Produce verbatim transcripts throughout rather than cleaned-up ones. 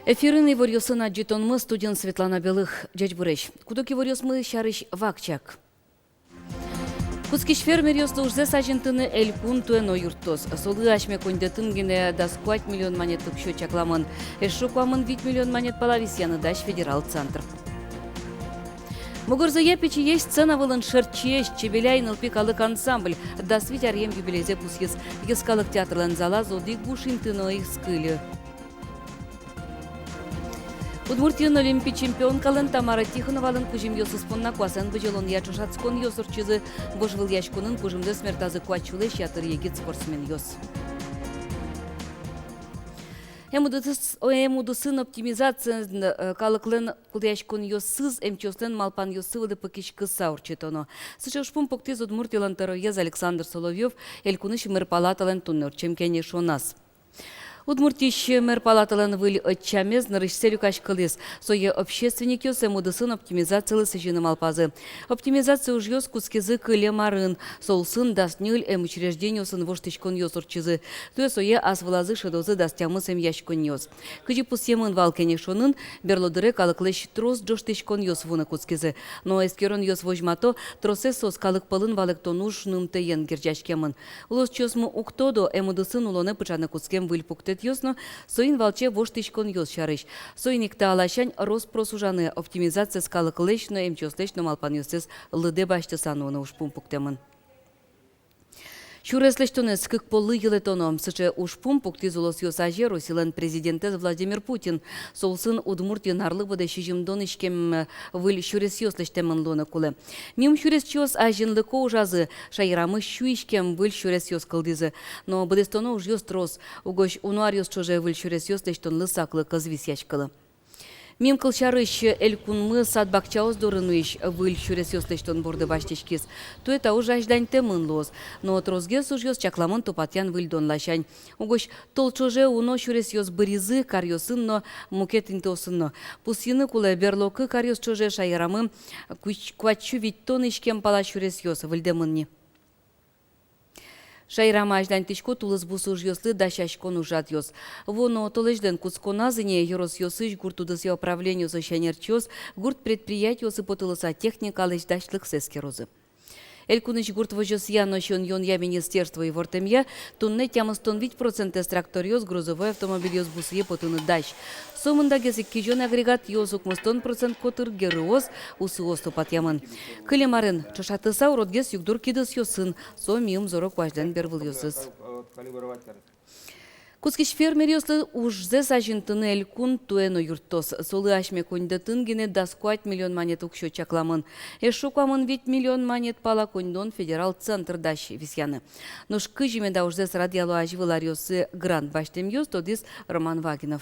Эфирын иворъёсын адӟытонмы, студиын Светлана Белых. Ӟечбуресь! Куд-ог иворъёсмы сярысь вакчияк. Кутскись фермеръёслы ужзэс азинтыны элькун туэ но юрттоз. Солы асьме коньдэтын гинэ дас куать миллион манет уксё чакламын. Эшшо куамын вить миллион манет пала висъяны дась федерал центр. Мугорзыя пичиесь сцена вылын шертчиесь «Чебеляй» нылпи калык ансамбль дас вить аръем юбилейзэ пусйиз. Йӧскалык театрлэн залаз одӥг буш инты но ӧз кыльы. Удмуртиын олимпи чемпионкалэн Тамара Тихоновалэн кузьымъёсыз понна куасэн бызьылонъя ӵошатсконъёс ортчизы. Вожвылъяськонын кужымзэс мертазы куать сюлэсь ятыр егит спортсменъёс. Эм удыс-, эм удысын оптимизациен, э, калыклэн кулэяськонъёсыз эмчиослэн малпанъёссы вылэ пыкиськыса ортчытоно. Сыӵе ужпум пуктӥз Удмуртилэн тӧроез Александр Соловьёв элькунысь мэр палаталэн туннэ ортчем кенешоназ. Удмуртиысь мэр палаталэн выль ӧтчамез нырысьсэ люкаськылӥз. Сое общественникъёс эм удысын оптимизацилы сӥзьыны малпазы. Оптимизация ужъёс кутскизы кылем арын. Со улсын дас ньыль эм учреждениосын воштӥськонъёс ортчизы. Туэ сое ас вылазы шӧдозы дас тямыс эмъяськонниос. Кызьы пусъемын вал кенешонын, берло дыре калыклэсь трос ӝожтӥськонъёс вуыны кутскизы. Но эскеронъёс возьмато, тросэз соос калык пӧлын валэктон уж нымтэен герӟаськемын. Улосчиосмы уг тодо эм удысын улонэ пыӵаны кутскем выль пуктэтъёс но, соин валче воштӥськонъёс сярысь. Соин ик та ласянь рос-прос ужаны, оптимизациез калыклэсь но, эмчиослэсь но малпанъёссэс лыдэ басьтыса нуыны ужпум пуктэмын. Сюрес лэсьтонэз кык поллы йылэтоно. Сыӵе ужпум пуктӥз улосъёс азе Россилэн президентэз Владимир Путин. Со улсын Удмуртиын арлы быдэ сизьымдон иськем выль сюресъёс лэсьтэмын луыны кулэ. Мим сюресчиос азинлыко ужазы, шаерамы сю иськем выль сюресъёс кылдӥзы. Но быдэстоно ужъёс трос. Угось уно аръёс ӵоже выль сюресъёс лэсьтонлы саклык ӧз висъяськылы. Мим кылсярысь, элькунмы сад-бакчаос доры нуись выль сюресъёс лэсьтон борды басьтӥськиз. Туэ та уж азьланьтэмын луоз. Но тросгес ужъёс чакламын тупатъян-выльдон ласянь. Угось тол ӵоже уно сюресъёс быризы каръёсын но, мукет интыосын но. Пусйыны кулэ, берло кык аръёс ӵоже шаерамы куать-, куать сю витьтон иськем пала сюресъёс выльдэмын ни. Шаерамы азьланьтӥсько тулыс бусы ужъёслы дасяськон ужрадъёс. Вуоно толэзьлэн кутсконаз ини ёросъёсысь гурт удысъя управлениосысь ӧнерчиос гурт предприятиосы потылыса техникалэсь дасьлыксэ эскерозы. Элькунысь гурт возёсъя но сиён-юонъя министерство ивортэмъя, туннэ тямыстон вить процентэз тракторъёс, грузовой автомобильёс бусые потыны дась. Сомындагес ик кизён агрегатъёс, укмыстон процент котыр герыос, усыос тупатъямын. Кылем арын ӵошатыса уродгес югдур кидысъёсын, со миым зоро куазьлэн бервылъёсыз. Кутскись фермеръёслы ужзэс азинтыны элькун туэ но юрттоз. Солы асьме коньдэтын гинэ дас куать миллион манет уксё чакламын. Эшшо куамын вить миллион манет пала коньдон федерал центр дась висъяны. Нош кызьы меда ужзэс радъяло азьвыл аръёсы грант басьтэмъёс, тодӥз Роман Вагинов.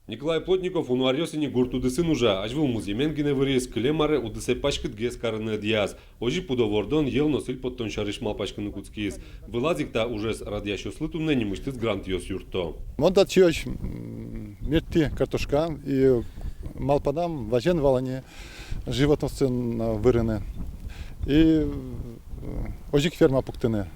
Николай Плотников уно аръёс ини гурт удысын ужа, азьвыл музъемен гинэ выриз, кылем аре удысэ паськытгес карыны ӧдъяз. Озьы пудо вордон, йӧл но сӥль поттон сярысь малпаськыны кутскиз. Вылаз ик та ужез радъясьёслы туннэ нимысьтыз грантъёс юртто. Мон татчыозь, м, мерттӥ картошка, и малпанам вазен вал ини животноводствоен, э, вырыны. И, э, озьы ик ферма пуктыны.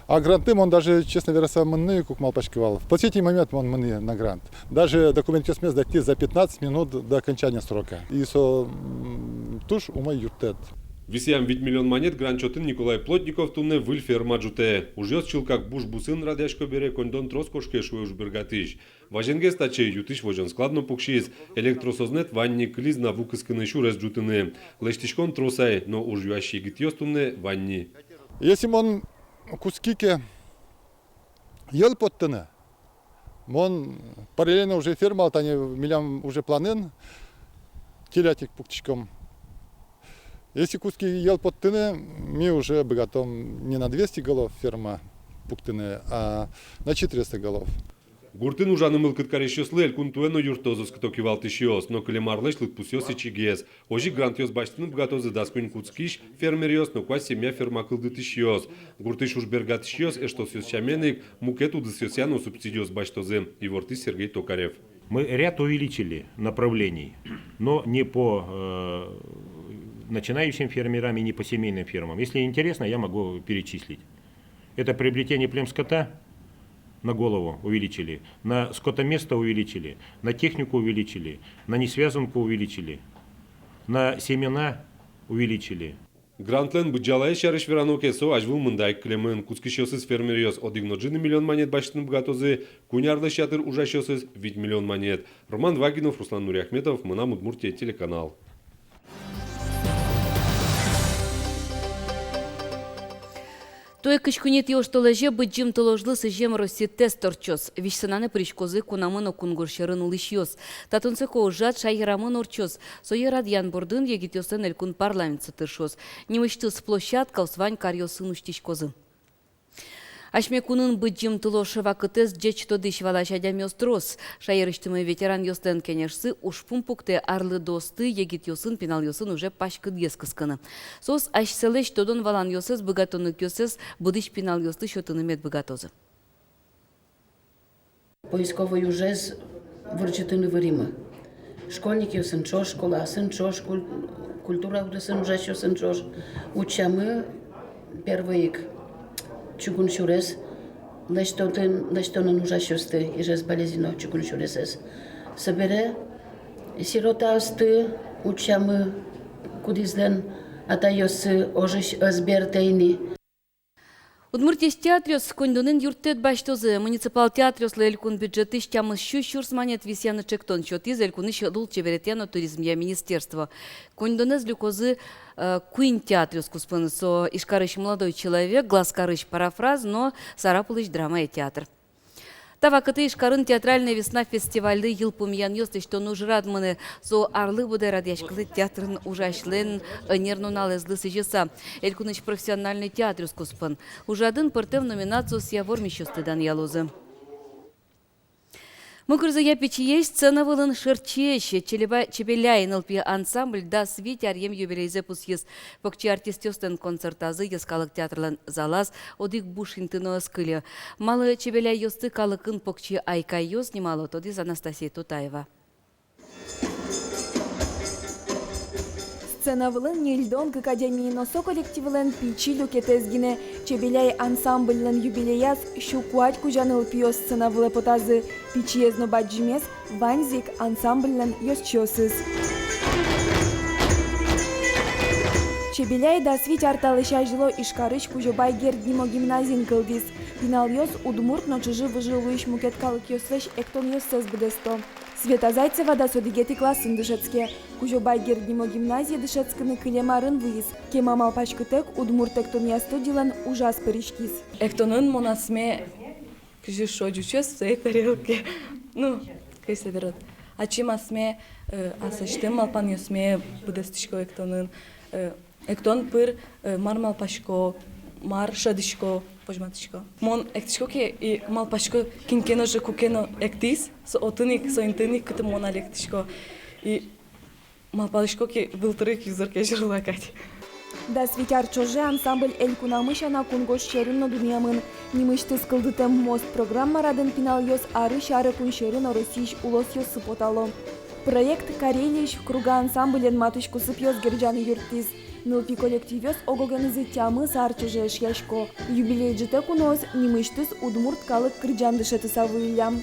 А гранты мон даже, честно вераса, мыныны ик уг малпаськы вал. В последний момент мон мынӥ на грант. Даже документъёсме сдать за пятнадцать минут до окончания срока. И со, м, туж умой юрттэт. Висъям вить миллион манет грант чотын Николай Плотников туннэ выль ферма ӝутэ. Ужъёс чылкак буш бусын радъясько бере, коньдон трос кошке, шуэ ужбергатӥсь. Вазенгес татчы ю тысь возён склад но пуксиз. Электросознэт вань ни, кылиз на ву кыскыны, сюрес ӝутыны. Лэсьтӥськон трос ай, но уж юась егитъёс туннэ вань ни. Если мон кутски ке йӧл поттыны, мон параллельно уже фермалы, тани милям уже планын телятник пуктӥськом. Если кутски йӧл поттыны, ми уже быгатом не на двести голов ферма пуктыны, а на четыреста голов. Гуртын ужаны мылкыд карисьёслы элькун туэ но юрттоз, оскыто кивалтӥсьёс, но кылем арлэсь лыдпусъёс ичигес. Озьы грантъёс басьтыны быгатозы дас куинь кутскись фермеръёс но куать семья ферма кылдытӥсьёс. Гуртысь ужбергатӥсьёс эштосъёс сямен ик мукет удысъёсъя но субсидиос басьтозы, ивортӥз Сергей Токарев. Мы ряд увеличили направлений, но не по, э, начинающим фермерам и не по семейным фермам. Если интересно, я могу перечислить. Это приобретение племскота, На голову увеличили, на скотоместо увеличили, на технику увеличили, на несвязанку увеличили, на семена увеличили. Грантлэн быдӟалаез сярысь верано ке, со азьвыл мында ик кылемын. Кутскисьёсыз, фермеръёс, одӥг но ӝыны миллион манет басьтыны быгатозы, куинь арлэсь ятыр ужасьёсыз — вить миллион манет. Роман Вагинов, Руслан Нуриахметов, «Мынам Удмуртие» телеканал. Туэ кызь куинетӥ оштолэзе Быдӟым тылозьлы сӥзем Росси тест ортчоз. Визь сценаны пыриськозы кунамы но кунгож сьӧрын улӥсьёс. Та тунсыко ужрад шаерамы но ортчоз. Сое радъян бордын егитъёслэн элькун парламентсы тыршоз. Нимысьтыз площадкаос вань каръёсын усьтӥськозы. Асьме кунын Быдӟым тылож вакытэз ӟеч тодӥсь-валась адямиос трос. Шаерысьтымы ветеранъёслэн кенешсы ужпум пуктэ арлыдоосты егитъёсын, пиналъёсын уже паськытгес кыскыны. Соос асьсэлэсь тодон-валанъёссэс, быгатонлыкъёссэс будӥсь пиналъёслы сётыны мед быгатозы. Поисковой ужез вырӟытыны выримы. Школьникъёсын ӵош, школаосын ӵош, куль-, культура удысын ужасьёсын ӵош утчамы первой ик чугун сюрес лэсьтонын, лэсьтонын ужасьёсты, Ижевск-Балезино чугун сюресэз. Собере сиротаосты утчамы, кудӥзлэн атайёссы ожысь ӧз бертэ ини. Удмуртиысь театръёс коньдонэн юрттэт басьтозы. Муниципал театръёслы элькун бюджетысь тямыс сю сюрс манет висъяны ӵектон сётӥз элькунысь лулчеберетъя но туризмъя министерство. Коньдонэз люкозы, э, куинь театръёс куспын. Со Ижкарысь «Молодой человек», Глазкарысь «Парафраз» но Сарапулысь драмая театр. Та вакытэ Ижкарын «Театральная весна» фестивальлы йылпумъянъёс лэсьтон ужрад мынэ. Со арлы быдэ радъяськылэ театрын ужасьлэн ӧнер нуналэзлы сӥзьыса. Элькунысь профессиональной театръёс куспын. Ужрадын пӧртэм номинациосъя вормисьёсты данъялозы. Мугорзыя пичиесь, сцена вылын шырчиесь. Челеба-, «Чебеляй» нылпи ансамбль дас вить аръем юбилейзэ пусйиз. Покчи артистъёслэн концертазы йӧскалык театрлэн залаз одӥг буш инты но ӧз кыльы. Малы «Чебеляйёсты» калыкын «Покчи айкайёс» нимало, тодӥз Анастасия Тутаева. Сцена вылын ньыльдон кык адями, но со коллективлэн пичи люкетэз гинэ. «Чебеляй» ансамбльлэн юбилеяз сю куать кузя нылпиос сцена вылэ потазы. Пичиез но бадӟымез — ваньзы ик ансамбльлэн ёзчиосыз. «Чебеляй» дас вить ар талэсь азьло Ижкарысь Кузебай Герд нимо гимназиын кылдӥз. Пиналъёс удмурт но чыжы-выжы луись мукет калыкъёслэсь эктонъёссэс быдэсто. Света Зайцева дас одӥгетӥ классын дышетске. Кузебай Герд нимо гимназие дышетскыны кылем арын вуиз. Кема малпаськытэк удмурт эктонъя студилэн ужаз пыриськиз. Эктонын мон асме кызьы шуо, ӟучез в своей тарелке. Ну, кызьы берод. Ачим асме, э, аслэсьтым малпанъёсме быдэстӥсько эктонын. Э, эктон пыр, э, мар малпасько, мар шӧдӥсько, возьматӥсько. Мон эктӥсько ке и малпасько, кин ке но же ку ке но эктӥз, со отын ик, со интын ик, кытын мон али эктӥсько. И малпалӥсько ке, вылтыр ик юзыр ке ӟырла кадь. Дас вить ар ӵоже ансамбль элькунамы сяна кунгож сьӧрын но дунъямын. Нимысьтыз кылдытэм «Мост» программа радын пиналъёс арысь аре кун сьӧры но Россиысь улосъёсы потало. Проект Карелиысь «Круга» ансамблен матысь кусыпъёс герӟаны юрттӥз. Нылпи коллективъёс ог-огенызы тямыс ар ӵоже эшъясько. Юбилей ӝытэк уноос нимысьтыз удмурт калык кырӟан дышетыса вуиллям.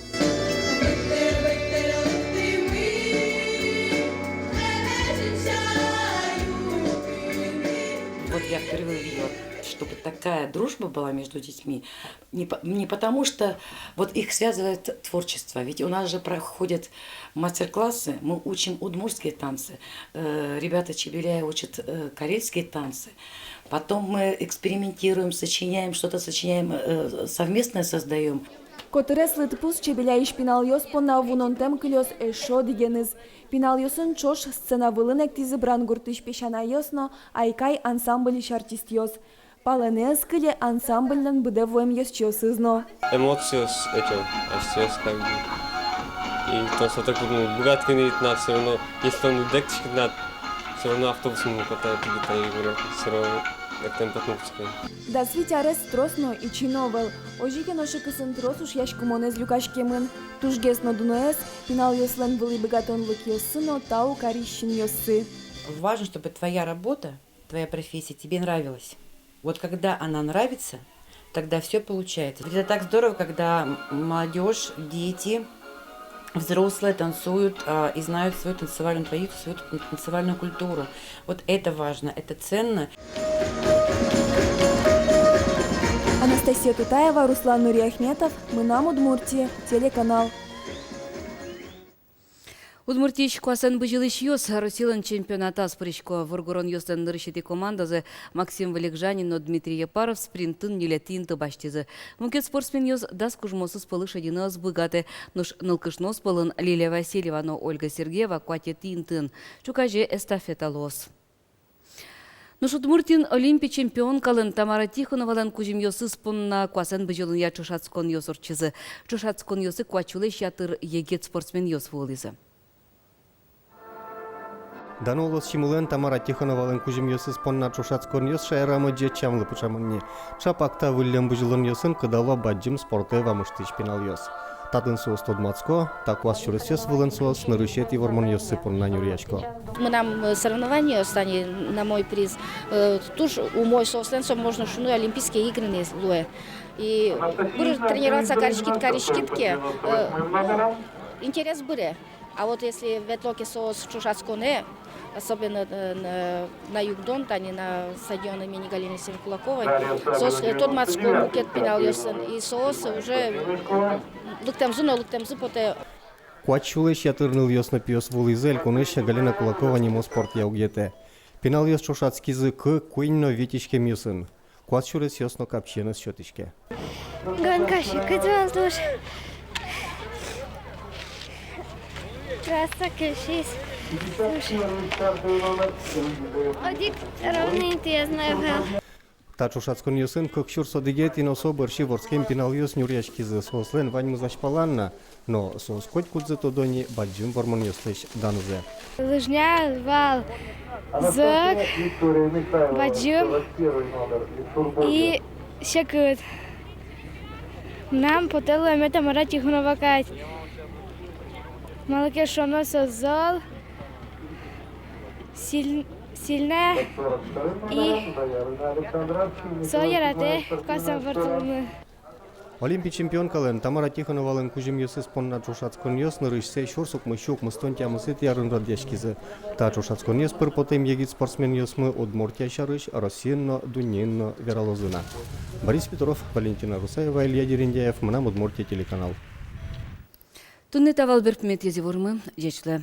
Вот я впервые увидела, чтобы такая дружба была между детьми. Не по-, не потому, что вот их связывает творчество. Ведь у нас же проходят мастер-классы, мы учим удмуртские танцы. Э, ребята Чебеляя учат, э, карельские танцы. Потом мы экспериментируем, сочиняем, что-то сочиняем, э, совместное создаём. Котырес лыдпус Чебеляйысь пиналъёс понна вунонтэм кылёз эшшо одӥгеныз. Пиналъёсын ӵош сцена вылын эктӥзы Брангуртысь песянайёс но «Айкай» ансамбльысь артистъёс. Палэнэ ӧз кыле ансамбльлэн быдэ вуэм ёзчиосыз но. Эмоциос эктон асьсэос как бы. И тон сотык, ну, быгатӥськод ини, тынад всё равно, если тон уд эктӥськы, тынад всё равно автобусын мукет ай, тыгыт ай, всё равно эктон потмукско. Дас вить арес трос но ичи но ӧвӧл. Озьы ке но шыкысын трос ушъяськымонэз люкаськемын. Тужгес но дуноез — пиналъёслэн вылӥ быгатонлыкъёссы но тау карись синъёссы. Важно, чтобы твоя работа, твоя профессия тебе нравилась. Вот когда она нравится, Тогда всё получается. Ведь это так здорово, когда молодёжь, дети, взрослые танцуют, а, и знают свою танцевальную традицию, свою тан-, танцевальную культуру. Вот это важно, это ценно. Анастасия Тутаева, Руслан Нуриахметов, «Мынам Удмуртие» телеканал. Удмуртиысь куасэн бызьылӥсьёс Россилэн чемпионатаз пырисько. Воргоронъёслэн нырысетӥ командазы Максим Вылегжанин но Дмитрий Япаров спринтын ньылетӥ инты басьтӥзы. Мукет спортсменъёс дас кужмоосыз пӧлы шедьыны ӧз быгатэ. Нош нылкышноос пӧлын Лилия Васильева но Ольга Сергеева куатетӥ интыын. Ӵуказе эстафета луоз. Нош Удмуртиын олимпи чемпионкалэн Тамара Тихоновалэн кузьымъёсыз понна куасэн бызьылонъя ӵошатсконъёс ортчизы. Ӵошатсконъёсы куать сюлэсь ятыр егит спортсменъёс вуылӥзы. Дано улосчимылэн Тамара Тихоновалэн кузьымъёсыз понна ӵошатсконъёс шаерамы ӟеч сямлы пыӵамын ни. Ӵапак та выллем бызьылонъёсын кыдало бадӟым спортэ вамыштӥсь пиналъёс. Татын соос тодматско, та куас сюресъёс вылын соос нырысетӥ вормонъёссы понна нюръясько. Мынам, э, соревнованиос, тани, на мой приз, э, туж умой, соослэн со, можно шуыны, Олимпийские игры ни луэ. И пыр тренироваться кариськид, кариськид ке, э, ну, интерес быре. А вот если ветло ке соос ӵошатсконэ, особенно, э, на, на югдон, тани на стадион имени Галины Алексеевны Кулаковой, соос, э, тодматско мукет пиналъёсын, и соос уже лыктэмзы но лыктэмзы потэ. Куать сюлэсь ятыр нылъёс но пиос вуылӥзы элькунысь Галина Кулакова нимо спортъя угетэ. Пиналъёс ӵошатскизы кык, куинь но вить иськемъёсын. Куас сюресъёс но капчиен ӧз сётӥське. Гонка секыт вал туж. Трасса кельшиз туж. Одӥг ровный интыез но ӧвӧл. Та ӵошатсконъёсын кык сюрс одӥгетӥ но со бӧрсьы вордскем пиналъёс нюръяськизы, соослэн ваньмыз азьпалан на. Но соос котькудзы тодо ни бадӟым вормонъёслэсь данзэ. Лыжня вал зӧк, бадӟым и секыт. Мынам потэ луэме Тамара Тихонова кадь. Малы ке шуоно, со зол, силь-, сильная и со яратэ куасэн ворттылыны. Олимпи чемпионкалэн Тамара Тихоновалэн кузьымъёсыз понна ӵошатсконъёс нырысьсэ сюрс укмыссю укмыстон тямысэтӥ арын радъяськизы. Та ӵошатсконъёс пыр потэм егит спортсменъёсмы Удмуртия сярысь Россиын но, дуннеын но вералозы на. Борис Петров, Валентина Русаева, Илья Дерендяев, «Мынам Удмуртие» телеканал. Туннэ та вал берпуметӥез ивормы. Ӟеч луэ.